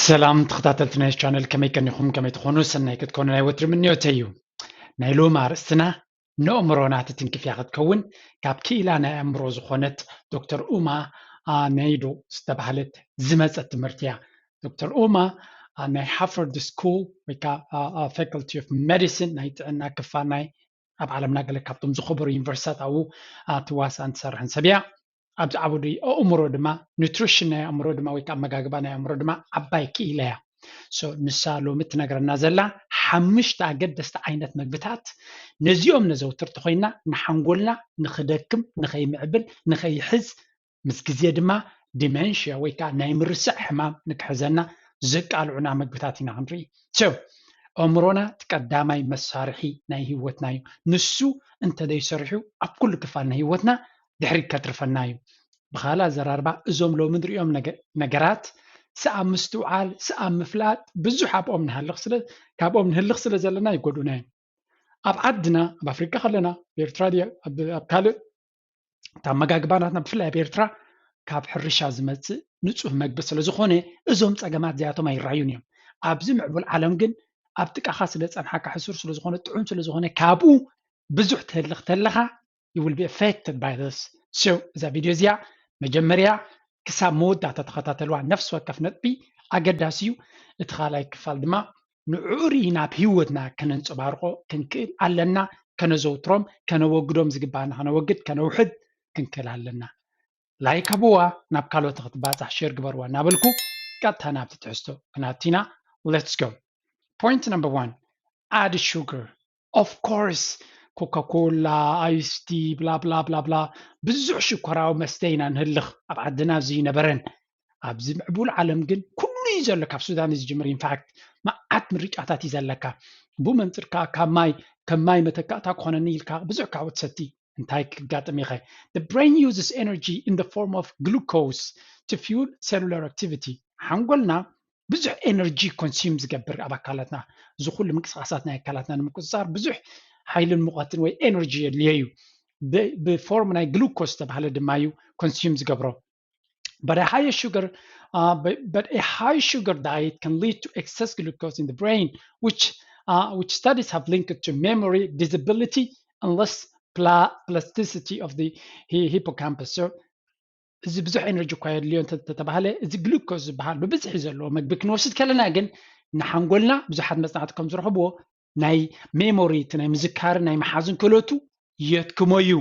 ሰላም ተኸታተልቲ ናይ ቻነል፣ ከመይ ቀኒኹም? ከመይ ትኾኑ? ሰናይ ክትኮኑ ናይ ወትሪ ምንዮተይ እዩ። ናይ ሎሚ ኣርእስትና ንኣእምሮና ትትንክፍ እያ ክትከውን፣ ካብ ክኢላ ናይ ኣእምሮ ዝኾነት ዶክተር ኡማ፣ አ፣ ነይዶ ዝተባህለት ዝመጸት ትምህርቲ እያ። ዶክተር ኡማ፣ አ፣ ናይ ሃርቫርድ ስኩል ወይ ከዓ፣ አ፣ አ፣ ፋካልቲ ኦፍ ሜዲሲን ናይ ጥዕና ክፋል ናይ ኣብ ዓለምና ገለ ካብቶም ዝኸበሩ ዩኒቨርሲታት ኣብኡ፣ አ፣ ትዋሳን ትሰርሕን ሰብ እያ። ኣብዚ ዓውዲ ኣእምሮ ድማ፣ ኑትሪሽን ናይ ኣእምሮ ድማ ወይ ከዓ ኣመጋግባ ናይ ኣእምሮ ድማ ዓባይ ክኢላ እያ። So ንሳ ሎሚ ትነግረና ዘላ ሓሙሽተ ኣገደስቲ ዓይነት መግብታት፣ ነዚኦም ነዘውትር ተኾይና ንሓንጎልና ንኽደክም፣ ንኸይምዕብል፣ ንኸይሕዝ፣ ምስ ግዜ ድማ ዲሜንሽያ ወይ ከዓ ናይ ምርስዕ ሕማም ንክሕዘና ዘቃልዑና መግብታት ኢና ክንርኢ። So ኣእምሮና እቲ ቀዳማይ መሳርሒ ናይ ህይወትና እዩ። ንሱ እንተዘይሰሪሑ ኣብ ኩሉ ክፋል ናይ ህይወትና ድሕሪት ከትርፈና እዩ። ብኻልእ ኣዘራርባ እዞም ሎሚ ንሪኦም ነገ-፣ ነገራት ስኣብ ምስትውዓል፣ ስኣብ ምፍላጥ ብዙሕ ኣብኦም ንሃልኽ ስለ፣ ካብኦም ንህልኽ ስለ ዘለና ይጎድኡና እዮም። ኣብ ዓድና፣ ኣብ ኣፍሪቃ ከለና፣ ኣብ ኤርትራ ድያ፣ ኣብ፣ ኣብ ካልእ፣ እታ ኣመጋግባ ናትና ብፍላይ ኣብ ኤርትራ ካብ ሕርሻ ዝመጽእ ንጹህ መግቢ ስለ ዝኾነ እዞም ጸገማት እዚኣቶም ኣይረኣዩን እዮም። ኣብዚ ምዕቡል ዓለም ግን ኣብ ጥቃኻ ስለ ጸንሓካ ሕሱር ስለ ዝኾነ ጥዑም ስለ ዝኾነ ካብኡ ብዙሕ ትህልኽ ተለኻ you will be affected by this። So እዛ ቪድዮ እዚኣ መጀመርያ ክሳብ መወዳእታ ተኸታተልዋ። ነፍሲ ወከፍ ነጥቢ ኣገዳሲ እዩ። እቲ ካልኣይ ክፋል ድማ ንዕኡ ርኢና ኣብ ህይወትና ከነንጸባርቆ ክንክእል ኣለና። ከነዘውትሮም፣ ከነወግዶም ዝግባኣና ከነወግድ፣ ከነውሕድ ክንክእል ኣለና። ላይክ ሃብዋ፣ ናብ ካልኦት ክትባጻሕ ሼር ግበርዋ እናበልኩ ቀጥታ ናብቲ ትሕዝቶ ክነኣቱ ኢና። Let's go። Point number one, add sugar. Of course ኮካ ኮላ፣ ኣይስቲ፣ ብላ ብላ ብላ ብላ፣ ብዙሕ ሽኮራዊ መስተ ኢና ንህልኽ። ኣብ ዓድና እዚ ይነበረን። ኣብዚ ምዕቡል ዓለም ግን ኩሉ እዩ ዘሎ። ካብ ሱዳን እዩ ዝጅምር። ኢንፋክት መዓት ምርጫታት እዩ ዘለካ። ብኡ መንፅር ከዓ ካብ ማይ፣ ከም ማይ መተካእታ ክኾነኒ ኢልካ ብዙሕ ካብኡ ትሰቲ። እንታይ ክጋጥም ይኸ? The brain uses energy in the form of glucose to fuel cellular activity. ሓንጎልና ብዙሕ ኤነርጂ ኮንሱም ዝገብር ኣብ ኣካላትና፣ እዚ ኩሉ ምንቅስቃሳት ናይ ኣካላትና ንምቁፅፃር ብዙሕ ሓይልን ሙቐትን ወይ ኤነርጂ የድልዮ እዩ። ብ-፣ ብፎርም ናይ ግሉኮስ ዝተባሃለ ድማ እዩ ኮንሱም ዝገብሮ። But a higher sugar, uh, but, but a high sugar diet can lead to excess glucose in the brain, which, uh, which studies have linked to memory, disability, and less pla-, plasticity of the hi-, hippocampus. So እዚ ብዙሕ ኤነርጂ እኳ የድልዮ እንተ-፣ እንተተባሃለ፣ እዚ ግሉኮስ ዝበሃል ብብዝሒ ዘለዎ መግቢ ክንወስድ ከለና ግን ንሓንጎልና ብዙሓት መጽናዕቲ ከም ዝረኽብዎ ናይ ሜሞሪ፣ እቲ ናይ ምዝካርን ናይ ምሓዝን ክእለቱ የትክሞ እዩ።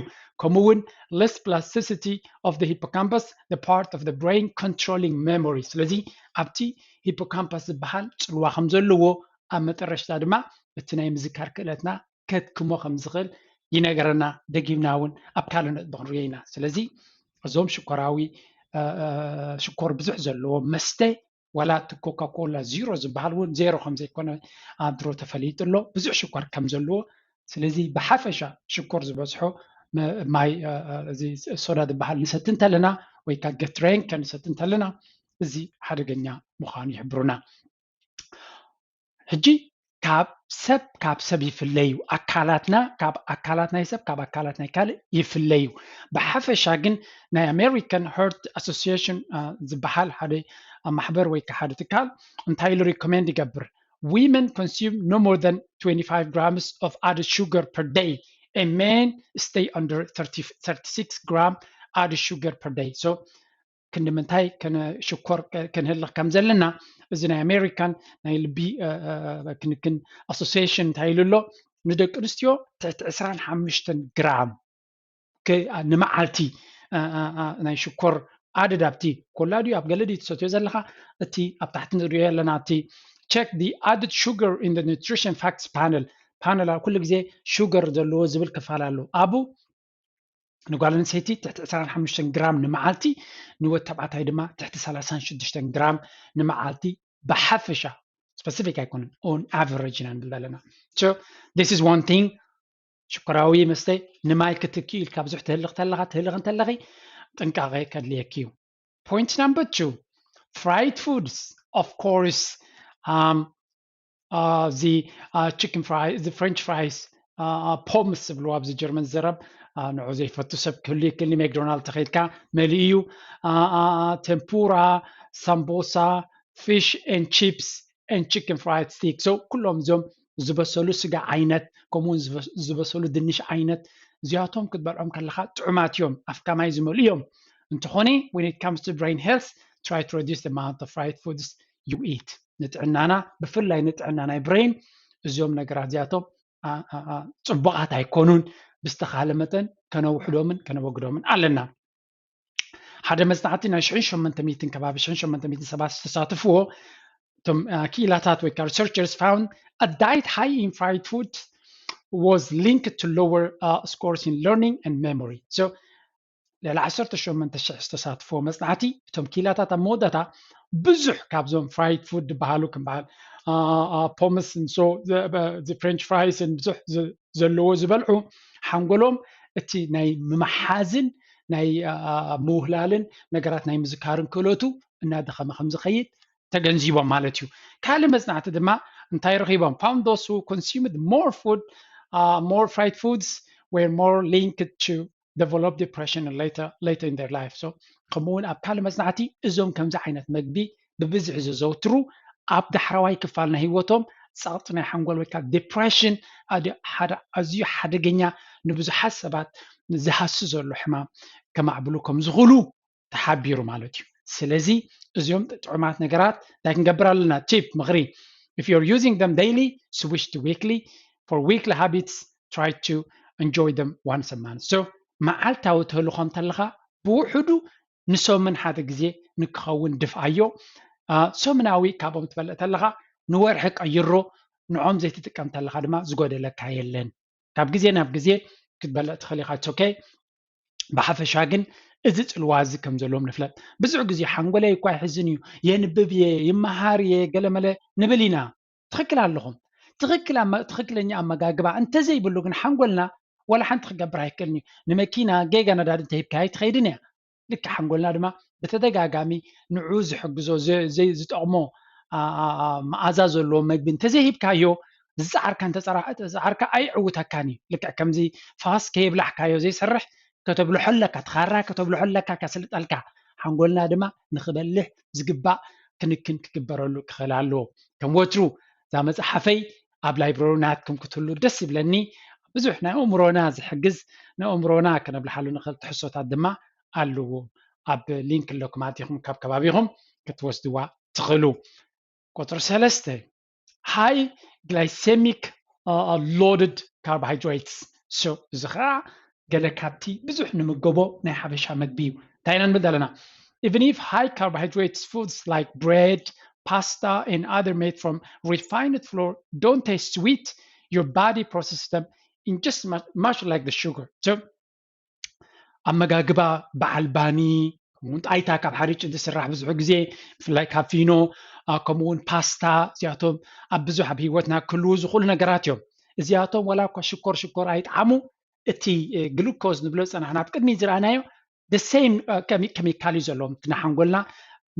ከምኡ እውን less plasticity of the hippocampus, the part of the brain controlling memory። ስለዚ ኣብቲ ሂፖካምፓስ ዝበሃል ጽልዋ ከም ዘለዎ፣ ኣብ መጠረሽታ ድማ እቲ ናይ ምዝካር ክእለትና ከትክሞ ከም ዝኽእል ይነገረና። ደጊምና እውን ኣብ ካልእ ነጥቢ ክንሪኦ ኢና። ስለዚ እዞም ሽኮራዊ፣ እ፣ እ፣ ሽኮር ብዙሕ ዘለዎ መስተ፣ ዋላ እቲ ኮካ ኮላ ዚሮ ዝበሃል እውን ዜሮ ከም ዘይኮነ ኣብ ድሮ ተፈሊጡ ኣሎ። ብዙሕ ሽኮር ከም ዘለዎ። ስለዚ ብሓፈሻ ሽኮር ዝበዝሖ መ-፣ ማይ፣ እ፣ እ፣ እዚ ሶዳ ዝበሃል ንሰቲ እንተለና ወይ ከዓ ገትሬን ከንሰቲ እንተለና፣ እዚ ሓደገኛ ምዃኑ ይሕብሩና። ሕጂ ካብ ሰብ ካብ ሰብ ይፍለዩ። ኣካላትና ካብ ኣካላት ናይ ሰብ፣ ካብ ኣካላት ናይ ካልእ ይፍለዩ። ብሓፈሻ ግን ናይ ኣሜሪካን ሀርት ኣሶሲዬሽን፣ እ፣ ዝበሃል ሓደ ማሕበር ወይ ከዓ ሓደ ትካል እንታይ ኢሉ ሪኮሜንድ ይገብር? Women consume no more than twenty-five grams of added sugar per day. A men stay under thirty, thirty-six gram added sugar per day. So ክንዲ ምንታይ ከነ-፣ ሽኮር ከ-፣ ክንህልኽ ከም ዘለና፣ እዚ ናይ ኣሜሪካን ናይ ልቢ፣ እ፣ እ፣ እ፣ ክንክን ኣሶሲዬሽን እንታይ ኢሉ ኣሎ? ንደቂ ኣንስትዮ ትሕቲ ዕስራን ሓሙሽተን ግራም ከ-፣ ኣ፣ ንመዓልቲ፣ እ፣ እ፣ እ፣ ናይ ሽኮር ኣደድ ኣብቲ ኮላ ድዩ ኣብ ገለ ድዩ ትሰትዮ ዘለኻ? እቲ ኣብ ታሕቲ ንሪኦ ኣለና፣ እቲ check the added sugar in the nutrition facts panel። ፓነል ኣብ ኩሉ ግዜ ሹገር ዘለዎ ዝብል ክፋል ኣሎ። ኣብኡ ንጓል ኣንስተይቲ ትሕቲ ዕስራን ሓሙሽተን ግራም ንመዓልቲ፣ ንወድ ተባዕታይ ድማ ትሕቲ ሰላሳን ሽዱሽተን ግራም ንመዓልቲ ብሓፈሻ፣ ስፐሲፊክ ኣይኮነን፣ on average ኢና ንብል ዘለና። So this is one thing። ሽኮራዊ መስተ ንማይ ክትክእ ኢልካ ብዙሕ ትህልኽ ተለኻ፣ ትህልኽ እንተለኺ ጥንቃቐ ከድልየኪ እዩ። Point number two, fried foods, of course. Um, አ፣ እዚ፣ አ፣ ቺክን ፍራይ፣ እዚ ፍሬንች ፍራይስ፣ አ፣ አ፣ ፖምስ ዝብልዎ ኣብዚ ጀርመን ዝዘረብ፣ አ፣ ንዑ ዘይፈቱ ሰብ ክህሉ ይክእል። ሜክዶናልድ ተኸይድካ መሊኡ እዩ። አ፣ አ፣ አ፣ ቴምፑራ፣ ሳምቦሳ፣ fish and chips and chicken fried steak. So ኩሎም እዞም ዝበሰሉ ስጋ ዓይነት፣ ከምኡውን ዝበሰሉ ድንሽ ዓይነት፣ እዚኣቶም ክትበልዖም ከለኻ ጥዑማት እዮም፣ ኣፍካ ማይ ዝመልኡ እዮም። እንተኾነ when it comes to brain health, try to reduce the amount of fried foods you eat. ንጥዕናና፣ ብፍላይ ንጥዕና ናይ ብሬን፣ እዚኦም ነገራት እዚኣቶም ጽቡቓት ኣይኮኑን። ብዝተኻለ መጠን ከነውሕዶምን ከነወግዶምን ኣለና። ሓደ መጽናዕቲ ናይ ሽሕን ሸሞንተ ሚእትን ከባቢ ሽሕን ሸሞንተ ሚእትን ሰባት ዝተሳተፍዎ እቶም ክኢላታት ወይ ከዓ researchers found a diet high in fried food was linked to lower scores in learning and memory. So ልዕሊ ዓሰርተ ሸሞንተ ሽሕ ዝተሳትፍዎ መጽናዕቲ፣ እቶም ክኢላታት ኣብ መወዳእታ ብዙሕ ካብዞም fried food ዝበሃሉ ከም በዓል pommes and so French fries ብዙሕ ዘለዎ ዝበልዑ ሓንጎሎም እቲ ናይ ምምሓዝን ናይ ምውህላልን ነገራት ናይ ምዝካርን ክእለቱ እናደኸመ ከም ዝኸይድ ተገንዚቦም ማለት እዩ። ካልእ መጽናዕቲ ድማ እንታይ ረኺቦም? Found those who consumed more food, more fried foods were more linked to develop depression later, later in their life. So ከምኡ እውን ኣብ ካልእ መጽናዕቲ እዞም ከምዚ ዓይነት መግቢ ብብዝሒ ዘዘውትሩ ኣብ ዳሕረዋይ ክፋል ናይ ህይወቶም ጸቕጢ ናይ ሓንጎል ወይ ከዓ depression ሓደ ኣዝዩ ሓደገኛ ንብዙሓት ሰባት ዝሃሲ ዘሎ ሕማም ከማዕብሉ ከም ዝኽእሉ ተሓቢሩ ማለት እዩ። ስለዚ እዚኦም ጥዑማት ነገራት እንታይ ክንገብር ኣለና? Tip፣ ምኽሪ፣ if you're using them daily, switch to weekly. For weekly habits, try to enjoy them once a month. So መዓልታዊ ትህልኾም ተለኻ ብውሕዱ ንሰሙን ሓደ ግዜ ንክኸውን ድፍኣዮ። ሰሙናዊ ካብኦም ትበልዕ ተለኻ ንወርሒ ቀይሮ፣ ንዖም ዘይትጥቀም ተለኻ ድማ ዝጎደለካ የለን። ካብ ግዜ ናብ ግዜ ክትበልዕ ትኽእል ኢኻ። ኦኬ፣ ብሓፈሻ ግን እዚ ጽልዋ እዚ ከም ዘለዎም ንፍለጥ። ብዙሕ ግዜ ሓንጎለይ እኳ ይሕዝን እዩ፣ የንብብ እየ፣ ይመሃር እየ፣ ገለመለ ንብል ኢና። ትኽክል ኣለኹም። ትኽክል ትኽክለኛ ኣመጋግባ እንተዘይብሉ ግን ሓንጎልና ዋላ ሓንቲ ክገብር ኣይክእልን እዩ። ንመኪና ጌጋ ነዳዲ እንተሂብካያ ኣይትኸይድን እያ። ልክዕ ሓንጎልና ድማ ብተደጋጋሚ ንዑ ዝሕግዞ ዝጠቕሞ መኣዛ ዘለዎ መግቢ እንተዘይሂብካዮ ዝፀዓርካ እንተፀዓርካ ኣይዕውተካን እዩ። ልክዕ ከምዚ ፋስ ከየብላሕካዮ ዘይሰርሕ ከተብልሖ ኣለካ፣ ትኻራ ከተብልሖ ኣለካ ከስልጠልካ። ሓንጎልና ድማ ንክበልሕ ዝግባእ ክንክን ክግበረሉ ክኽእል ኣለዎ። ከም ወትሩ እዛ መፅሓፈይ ኣብ ላይብረሪ ናትኩም ክትህሉ ደስ ይብለኒ። ብዙሕ ናይ ኣእምሮና ዝሕግዝ ንኣእምሮና ከነብልሓሉ ንኽእል ትሕዝቶታት ድማ ኣለዎ። ኣብ ሊንክ ኣለኩም ኣቲኹም ካብ ከባቢኹም ክትወስድዋ ትኽእሉ። ቁፅሪ ሰለስተ high glycemic loaded carbohydrates። So እዚ ከዓ ገለ ካብቲ ብዙሕ ንምገቦ ናይ ሓበሻ መግቢ እዩ። እንታይ ኢና ንብል ዘለና? Even if high carbohydrates foods like bread, pasta and other made from refined flour don't taste sweet, your body processes them in just much like the sugar. So ኣመጋግባ በዓል ባኒ፣ ከምኡውን ጣይታ ካብ ሓሪጭ ዝስራሕ ብዙሕ ግዜ ብፍላይ ካብ ፊኖ፣ ከምኡውን ፓስታ፣ እዚኣቶም ኣብ ብዙሕ ኣብ ህይወትና ክህልዉ ዝኽእሉ ነገራት እዮም። እዚኣቶም ዋላ እኳ ሽኮር ሽኮር ኣይጠዓሙ፣ እቲ ግሉኮዝ ንብሎ ዝፀናሕና ኣብ ቅድሚ ዝረኣናዮ the same ኬሚካል እዩ ዘለዎም። እቲ ንሓንጎልና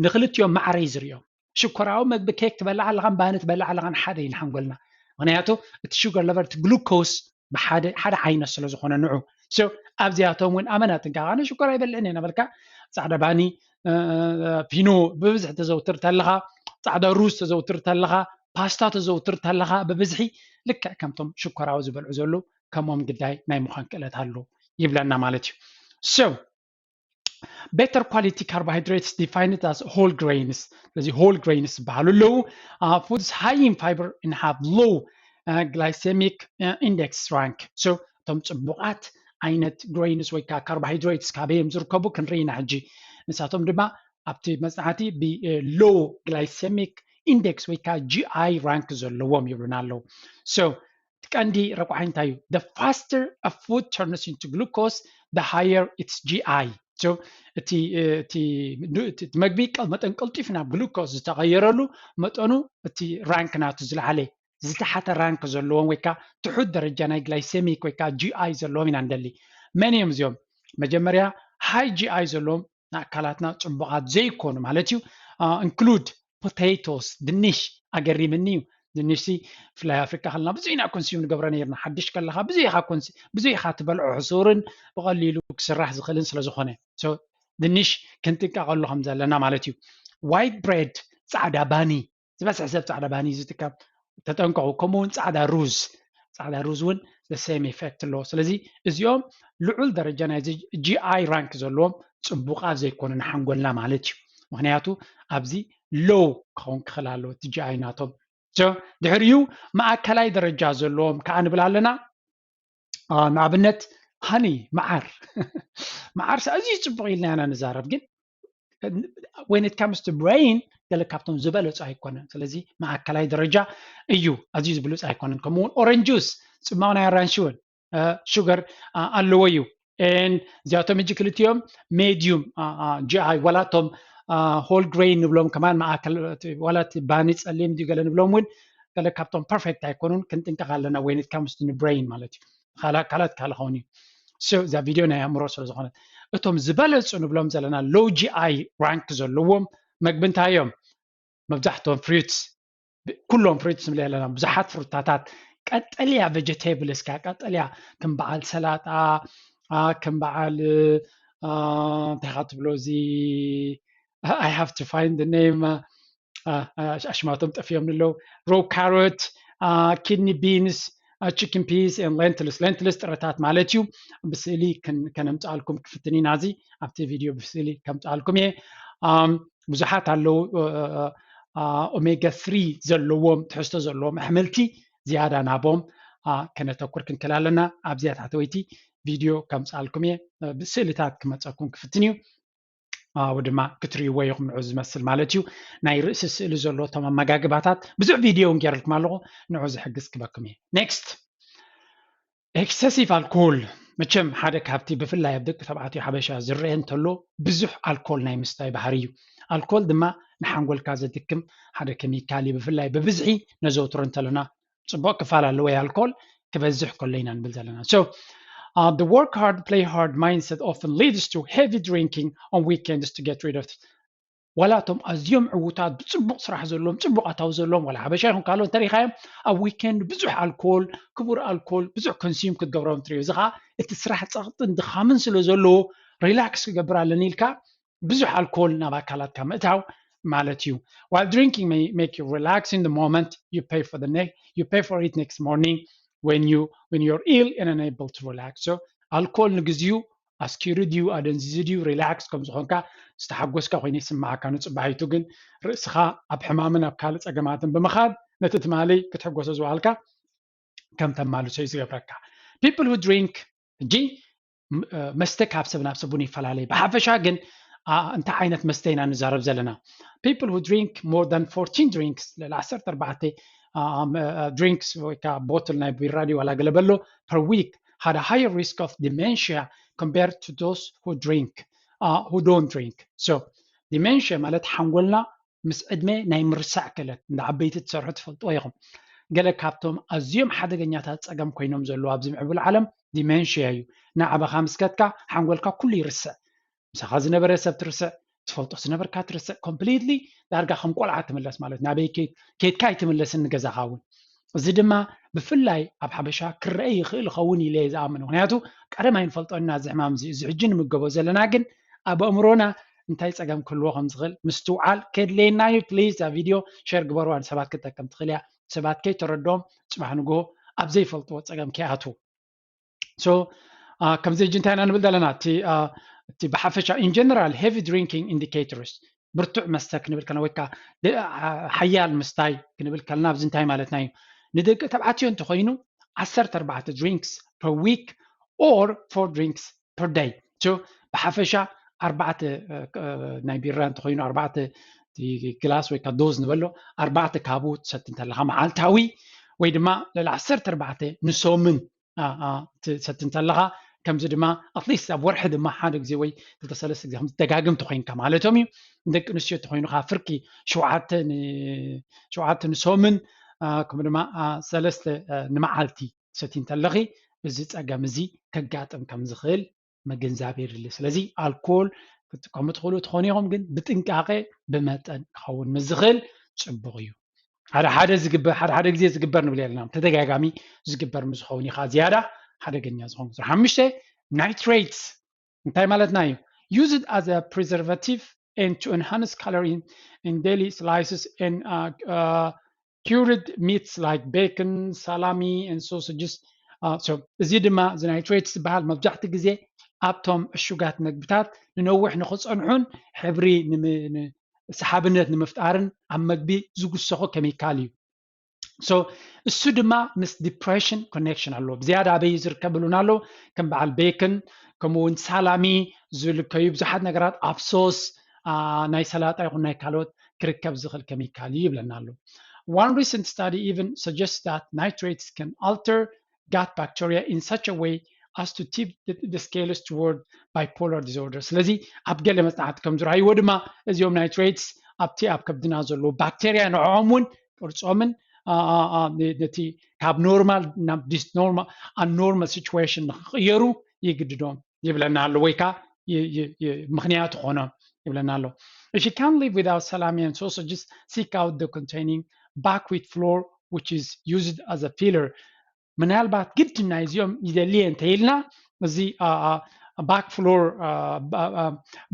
ንክልቲኦም ማዕረ እዩ ዝርእዮም። ሽኮራዊ መግቢ ኬክ ትበልዕ ኣለኻን ባኒ ትበልዕ ኣለኻን ሓደ እዩ ንሓንጎልና። ምክንያቱ እቲ ሹገር ለቨል እቲ ግሉኮስ ብሓደ ሓደ ዓይነት ስለ ዝኾነ ንዑ ኣብዚኣቶም እውን ኣመና ጥንቃቐ። ኣነ ሽኮር ኣይበልዕን እየ እናበልካ ፃዕዳ ባኒ ፊኖ ብብዝሒ ተዘውትር ተለኻ፣ ፃዕዳ ሩዝ ተዘውትር ተለኻ፣ ፓስታ ተዘውትር ተለኻ ብብዝሒ ልክዕ ከምቶም ሽኮራዊ ዝበልዑ ዘለዉ ከምኦም ግዳይ ናይ ምዃን ክእለት ኣሎ ይብለና ማለት እዩ። So better quality carbohydrates defined as whole grains። ስለዚ whole grains ዝበሃሉ ኣለዉ። Foods high in fiber and have low glycemic index rank። So እቶም ፅቡቓት ዓይነት ግሬንስ ወይ ከዓ ካርቦሃይድሬትስ ካበይ እዮም ዝርከቡ ክንርኢ ኢና ሕጂ። ንሳቶም ድማ ኣብቲ መፅናዕቲ ብ low glycemic index ወይ ከዓ GI rank ዘለዎም ይብሉና ኣለዉ። So ቀንዲ ረቋሒ እንታይ እዩ? The faster a food turns into glucose, the higher its GI። እቲ መግቢ መጠን ቀልጢፉ ናብ ግሉኮስ ዝተቐየረሉ መጠኑ እቲ ራንክ ናቱ ዝለዓለ፣ ዝተሓተ ራንክ ዘለዎም ወይ ከዓ ትሑት ደረጃ ናይ ግላይሴሚክ ወይ ከዓ GI ዘለዎም ኢና ንደሊ። መን እዮም እዚኦም? መጀመርያ ሃይ GI ዘለዎም ንኣካላትና ፅቡቓት ዘይኮኑ ማለት እዩ። Include potatoes፣ ድንሽ። ኣገሪምኒ እዩ። ድንሽ ሲ ብፍላይ ኣፍሪካ ከለና ብዙሕ ኢና ኮንሱም ንገብሮ ነይርና። ሓድሽ ከለካ ብዙሕ ኢካ ትበልዖ፣ ሕሱርን ብቀሊሉ ክስራሕ ዝክእልን ስለዝኮነ ድንሽ ክንጥንቀቀሉ ከም ዘለና ማለት እዩ። White bread፣ ፃዕዳ ባኒ ዝበዝሕ ሰብ ፃዕዳ ባኒ እዩ ዝጥቀም። ተጠንቀቑ። ከምኡ እውን ፃዕዳ ሩዝ፣ ፃዕዳ ሩዝ እውን the same effect ኣለዎ። ስለዚ እዚኦም ልዑል ደረጃ ናይ GI rank ዘለዎም ፅቡቓት ዘይኮኑ ንሓንጎልና ማለት እዩ። ምክንያቱ ኣብዚ low ክኸውን ክኽእል ኣለዎ እቲ GI ናቶም። ድሕሪኡ ማእከላይ ደረጃ ዘለዎም ከዓ ንብል ኣለና። ንኣብነት ሃኒ፣ መዓር። መዓር ኣዝዩ ፅቡቕ ኢልና ኢና ንዛረብ፣ ግን when it comes to brain ገለ ካብቶም ዝበለፁ ኣይኮነን። ስለዚ ማእከላይ ደረጃ እዩ፣ ኣዝዩ ዝብሉፅ ኣይኮነን። ከምኡውን ኦረንጅ ጁስ፣ ፅማቕ ናይ ኣራንሺ እውን ሹገር ኣለዎ እዩ። እዚኣቶም ሕጂ ክልቲኦም ሜድዩም GI፣ ዋላቶም whole grain ንብሎም ከማን ማእከል፣ ዋላ እቲ ባኒ ፀሊም ድዩ ገለ ንብሎም እውን ገለ ካብቶም ፐርፌክት ኣይኮኑን። ክንጥንቀቕ ኣለና when it comes to brain ማለት እዩ። ካልእ ኣካላት ካልእ ኸውን እዩ። እዛ ቪድዮ ናይ ኣእምሮ ስለ ዝኾነት፣ እቶም ዝበለፁ ንብሎም ዘለና low GI rank ዘለዎም መግቢ እንታይ እዮም? መብዛሕትኦም ፍሩትስ፣ ኩሎም ፍሩትስ ንብል ኣለና። ብዙሓት ፍሩታታት፣ ቀጠልያ ቬጀቴብልስ፣ ቀጠልያ ከም በዓል ሰላጣ፣ ከም በዓል እንታይ ካ ትብሎ እዚ I have to find the name፣ ኣሽማቶም ጠፊኦም ኣለዉ። Raw carrot፣ kidney beans፣ chicken peas and lentils። Lentils ጥረታት ማለት እዩ። ብስእሊ ከነምፅኣልኩም ክፍትን ኢና። እዚ ኣብቲ ቪድዮ ብስእሊ ከምፅኣልኩም እየ። ብዙሓት ኣለዉ ኦሜጋ ስሪ ዘለዎም ትሕዝቶ ዘለዎም ኣሕምልቲ ዝያዳ ናቦም ከነተኩር ክንክል ኣለና። ኣብዚኣ ታሕተወይቲ ቪድዮ ከምፅኣልኩም እየ። ብስእልታት ክመፀኩም ክፍትን እዩ። ወይ ድማ ክትርእይዎ ኢኹም ንዑ ዝመስል ማለት እዩ። ናይ ርእሲ ስእሊ ዘሎ እቶም ኣመጋግባታት ብዙሕ ቪድዮ እውን ገይረልኩም ኣለኹ። ንዑ ዝሕግዝ ክበኩም እየ። ኔክስት። ኤክሰሲቭ ኣልኮል። መቸም ሓደ ካብቲ ብፍላይ ኣብ ደቂ ተባዕትዮ ሓበሻ ዝረአ እንተሎ ብዙሕ ኣልኮል ናይ ምስታይ ባህሪ እዩ። ኣልኮል ድማ ንሓንጎልካ ዘድክም ሓደ ኬሚካል እዩ። ብፍላይ ብብዝሒ ነዘውትሮ እንተለና ፅቡቕ ክፋል ኣለዎ። ኣልኮል ክበዝሕ ከሎ ኢና ንብል ዘለና። So the work hard play hard mindset often leads to heavy drinking on weekends to get rid of ዋላ እቶም ኣዝዮም ዕዉታት ብፅቡቕ ስራሕ ዘለዎም ፅቡቕ ኣታዊ ዘለዎም ዋላ ሓበሻ ይኹን ካልኦት እንተሪኢኻዮም ኣብ ዊኬንድ ብዙሕ ኣልኮል ክቡር ኣልኮል ብዙሕ ኮንሱም ክትገብሮም ትሪኦ። እዚ ከዓ እቲ ስራሕ ፀቕጥን ድኻምን ስለ ዘለዎ ሪላክስ ክገብር ኣለኒ ኢልካ ብዙሕ ኣልኮል ናብ ኣካላትካ ምእታው ማለት እዩ። While drinking may make you relax in the moment, you pay for the next you pay for it next morning when you when you're ill and unable to relax. So ኣልኮል ንግዚኡ ኣስኪሩ ድዩ ኣደንዚዙ ድዩ ሪላክስ ከም ዝኾንካ ዝተሓጎስካ ኮይኑ ይስምዓካ። ንፅባሒቱ ግን ርእስኻ ኣብ ሕማምን ኣብ ካልእ ፀገማትን ብምኻድ ነቲ ትማሊ ክትሕጎሶ ዝውዓልካ ከም ተማልሶ እዩ ዝገብረካ። People who drink ሕጂ መስተ ካብ ሰብ ናብ ሰብ እውን ይፈላለ። ብሓፈሻ ግን እንታይ ዓይነት መስተ ኢና ንዛረብ ዘለና? People who drink more than fourteen drinks፣ ልዕሊ ዓሰርተ ኣርባዕተ ድሪንክስ ወይ ከዓ ቦትል ናይ ቢራ ድዩ ዋላ ገለ በሎ per week had a higher risk of dementia compared to those who drink who don't drink። So ዲሜንሽያ ማለት ሓንጎልና ምስ ዕድመ ናይ ምርሳዕ ክእለት፣ እንዳ ዓበይቲ ትሰርሑ ትፈልጥዎ ኢኹም። ገለ ካብቶም ኣዝዮም ሓደገኛታት ፀገም ኮይኖም ዘለዉ ኣብዚ ምዕቡል ዓለም ዲሜንሽያ እዩ። ናዕበኻ ምስ ከድካ ሓንጎልካ ኩሉ ይርስዕ። ምሳኻ ዝነበረ ሰብ ትርስዕ፣ ትፈልጦ ዝነበርካ ትርስዕ፣ ኮምፕሊትሊ ዳርጋ ከም ቆልዓ ትምለስ ማለት ናበይ ከይድካ ኣይትምለስን ንገዛኻ እውን። እዚ ድማ ብፍላይ ኣብ ሓበሻ ክረአ ይኽእል ይኸውን ኢለ እየ ዝኣምን። ምክንያቱ ቀደም ኣይንፈልጦን ኢና እዚ ሕማም እዚ። እዚ ሕጂ ንምገቦ ዘለና ግን ኣብ ኣእምሮና እንታይ ፀገም ክህልዎ ከም ዝኽእል ምስትውዓል ከድልየና እዩ። ፕሊዝ እዛ ቪድዮ ሸር ግበርዋ፣ ንሰባት ክትጠቅም ትኽእል እያ። ሰባት ከይተረድኦም ፅባሕ ንግሆ ኣብ ዘይፈልጥዎ ፀገም ከይኣትዉ። So ከምዚ ሕጂ እንታይ ኢና ንብል ዘለና? እቲ ብሓፈሻ in general heavy drinking indicators ብርቱዕ መስተ ክንብል ከለና ወይ ከዓ ሓያል ምስታይ ክንብል ከለና ኣብዚ እንታይ ማለትና እዩ? ንደቂ ተባዕትዮ እንተኮይኑ ዓሰርተ ኣርባዕተ drinks per week or four drinks per day። ብሓፈሻ ኣርባዕተ ናይ ቢራ እንተኮይኑ ኣርባዕተ ግላስ ወይ ከዓ ዶዝ ንበሎ ኣርባዕተ ካብኡ ትሰቲ እንተለካ መዓልታዊ ወይ ድማ ልዕሊ ዓሰርተ ኣርባዕተ ንሶምን ትሰቲ እንተለካ ከምዚ ድማ ኣትሊስት ኣብ ወርሒ ድማ ሓደ ግዜ ወይ ክልተ ሰለስተ ግዜ ከምዚ ደጋግም ተኮይንካ ማለቶም እዩ። ንደቂ ኣንስትዮ ተኮይኑ ከዓ ፍርቂ ሸውዓተ ንሶምን ከምኡ ድማ ሰለስተ ንመዓልቲ ትሰቲ እንተለኺ እዚ ፀገም እዚ ከጋጥም ከም ዝኽእል ምግንዛብ የድሊ። ስለዚ ኣልኮል ክትጥቀሙ ትኽእሉ ትኾኑ ኢኹም፣ ግን ብጥንቃቄ ብመጠን ክኸውን ምስ ዝኽእል ፅቡቕ እዩ። ሓደ ሓደ ዝግበር ሓደ ሓደ ግዜ ዝግበር ንብል የለና፣ ተደጋጋሚ ዝግበር ምስ ዝኸውን እዩ ከዓ ዝያዳ ሓደገኛ ዝኸውን። ቁፅሪ ሓሙሽተ ናይትሬትስ እንታይ ማለትና እዩ? Used as a preservative and to enhance color in, in deli slices and uh, uh, cured meats like bacon, salami, and sausages. Uh, so እዚ ድማ እዚ nitrates ዝበሃል መብዛሕትኡ ግዜ ኣብቶም ዕሹጋት መግብታት ንነዊሕ ንኽፀንሑን ሕብሪ ሰሓብነት ንምፍጣርን ኣብ መግቢ ዝጉሰኹ ኬሚካል እዩ። So እሱ ድማ ምስ depression connection ኣለዎ። ብዝያዳ ኣበይ ዝርከብ ብሉና ኣሎ? ከም በዓል bacon ከምኡ እውን ሳላሚ ዝልከዩ ብዙሓት ነገራት ኣብ ሶስ ናይ ሰላጣ ይኹን ናይ ካልኦት ክርከብ ዝኽእል ኬሚካል እዩ ይብለና ኣሎ። One recent study even suggests that nitrates can alter gut bacteria in such a way as to tip the, the scales toward bipolar disorder. ስለዚ ኣብ ገለ መጽናዕቲ ከም ዝረኣይዎ ድማ እዚኦም nitrates ኣብቲ ኣብ ከብድና ዘለዉ ባክቴርያ ንዕኦም እውን ቅርጾምን ነቲ ካብ normal ናብ disnormal abnormal situation ንክቕየሩ ይግድዶም ይብለና ኣሎ ወይ ከዓ ምክንያት ይኾኖም ይብለና ኣሎ። If you can't live without salami and sausages, seek out the containing buckwheat flour, which is used as a filler. ምናልባት ግድ ናይዚኦም ይደልየ እንተኢልና እዚ buck flour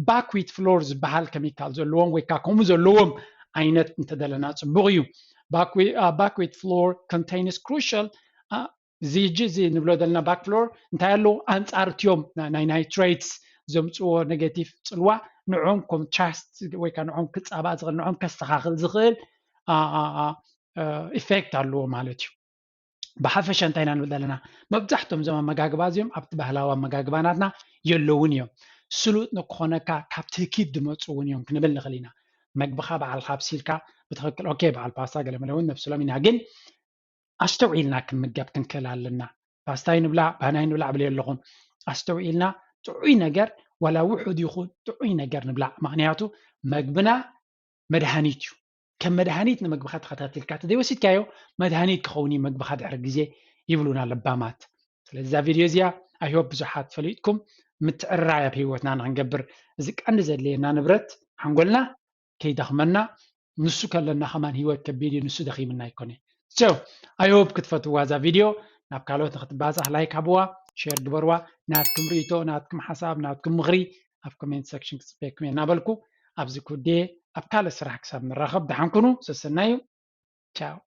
buckwheat flour ዝበሃል ኬሚካል ዘለዎም ወይ ከዓ ከምኡ ዘለዎም ዓይነት እንተደለና ፅቡቅ እዩ። Buckwheat flour contains crucial እዚ እጂ እዚ ንብሎ ዘለና buck flour እንታይ ኣለዎ? ኣንፃር እቲኦም ናይ nitrates ዘምፅዎ negative ፅልዋ ንዕኦም contrast ወይ ከዓ ንዕኦም ክፃባእ ዝኽእል ንዕኦም ከስተኻኽል ዝኽእል effect ኣለዎ ማለት እዩ። ብሓፈሻ እንታይ ኢና ንብል ዘለና? መብዛሕትኦም እዞም ኣመጋግባ እዚኦም ኣብቲ ባህላዊ ኣመጋግባ ናትና የለውን እዮም። ስሉጥ ንክኾነካ ካብ ትህኪት ዝመፁ እውን እዮም ክንብል ንኽእል ኢና። መግብኻ በዓልካ ኣብሲልካ ብትኽክል okay በዓል ፓስታ ገለመለ እውን ነብስሎም ኢና ግን ኣስተውዒልና ክንምገብ ክንክእል ኣለና። ፓስታይ ንብላዕ ባህናይ ንብላዕ ብለ ኣለኹም ኣስተውዒልና ጥዑይ ነገር ዋላ ውሑድ ይኹን ጥዑይ ነገር ንብላዕ። ምክንያቱ መግብና መድሃኒት እዩ። ከም መድሃኒት ንመግብኻ ተኸታቲልካ ተዘይወሲድካዮ መድሃኒት ክኸውን እዩ መግብኻ ድሕሪ ግዜ ይብሉና ለባማት። ስለዚ እዛ ቪድዮ እዚኣ I hope ብዙሓት ፈሊጥኩም ምትዕራይ ኣብ ህይወትና ንክንገብር እዚ ቀንዲ ዘድልየና ንብረት ሓንጎልና ከይደኽመና ንሱ ከለና ከማን ህይወት ከቢድ እዩ ንሱ ደኺምና ኣይኮነ። So I hope ክትፈትዋ እዛ ቪድዮ ናብ ካልኦት ንክትባፃሕ like ሃብዋ share ግበርዋ። ናትኩም ርእቶ ናትኩም ሓሳብ ናትኩም ምኽሪ ኣብ comment section ክፅበየኩም እየ እናበልኩ ኣብዚ ኩዴ ኣብ ካልእ ስራሕ ክሳብ ንራኸብ ደሓን ኩኑ። ሰሰናዩ። ቻው።